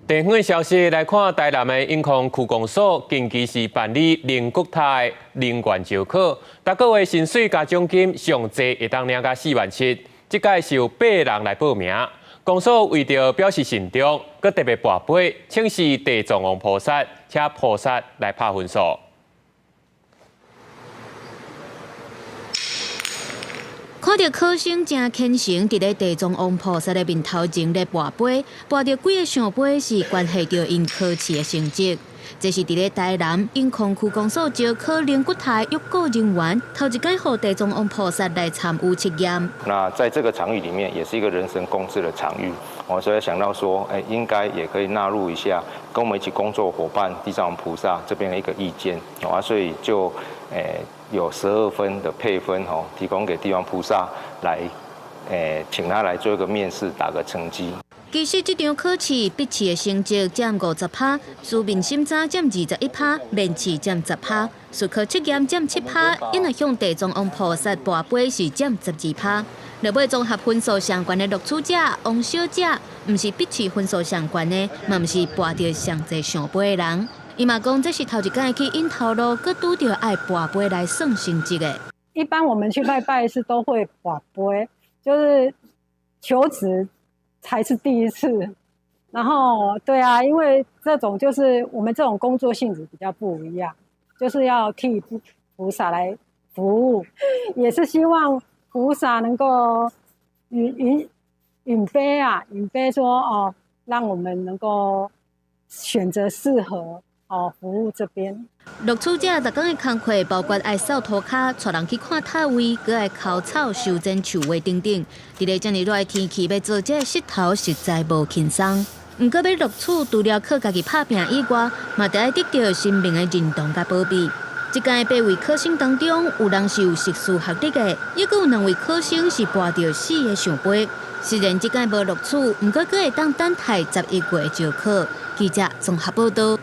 地方消息來看，台南的永康區公所近期是辦理靈骨塔人員招考，逐個月薪水佮獎金上濟會當領到4萬7，這屆是有八人來報名。公所為著表示慎重，閣特別跋杯，請示地藏王菩薩，請菩薩來拍分數。看著考生誠虔誠，佇咧地藏王菩薩的面頭前咧跋杯，跋著幾个聖杯是關係著𪜶考試的成績。這是佇咧台南永康區公所招考靈骨塔約雇人員，頭一擺予地藏王菩薩來參與測驗。那在這個場域裡面，也是一個人神共治的場域，我所以想到說，應該也可以納入一下跟我們一起工作夥伴地藏王菩薩這邊的一個意見，啊，所以就有12分的配分吼，提供給地藏菩薩來，請他來做一個面試，打個成績。其實這場考試筆試的成績佔50趴，書面審查佔21趴，面試佔10趴，術科測驗佔7趴，𪜶若向地藏王菩薩跋杯是佔12趴。落尾綜合分數上懸的錄取者王小姐，毋是筆試分數上懸的，嘛毋是跋著上濟聖杯的人。伊嘛講，這是頭一擺去𪜶頭路，閣拄著愛跋杯來算成績的。一般我們去拜拜是都會跋杯，就是求職才是第一次。然後，對啊，因為這種就是我們這種工作性質比較不一樣，就是要替菩薩來服務，也是希望菩薩能夠允允允杯啊，允杯說哦，讓我們能夠選擇適合哦服務這邊。錄取者逐工的工課包括愛掃塗跤、帶人去看塔位，閣愛摳草、修剪樹木等等。佇咧遮爾熱的天氣，欲做這个穡頭實在無輕鬆。毋過欲錄取，除了靠家己拍拚以外，嘛著愛得著神明的認同佮保庇。這屆八位考生當中，有人是有碩士學歷的，抑閣有兩位考生是跋著四个聖杯。雖然這屆無錄取，毋過閣會當等待11月招考。記者綜合報道。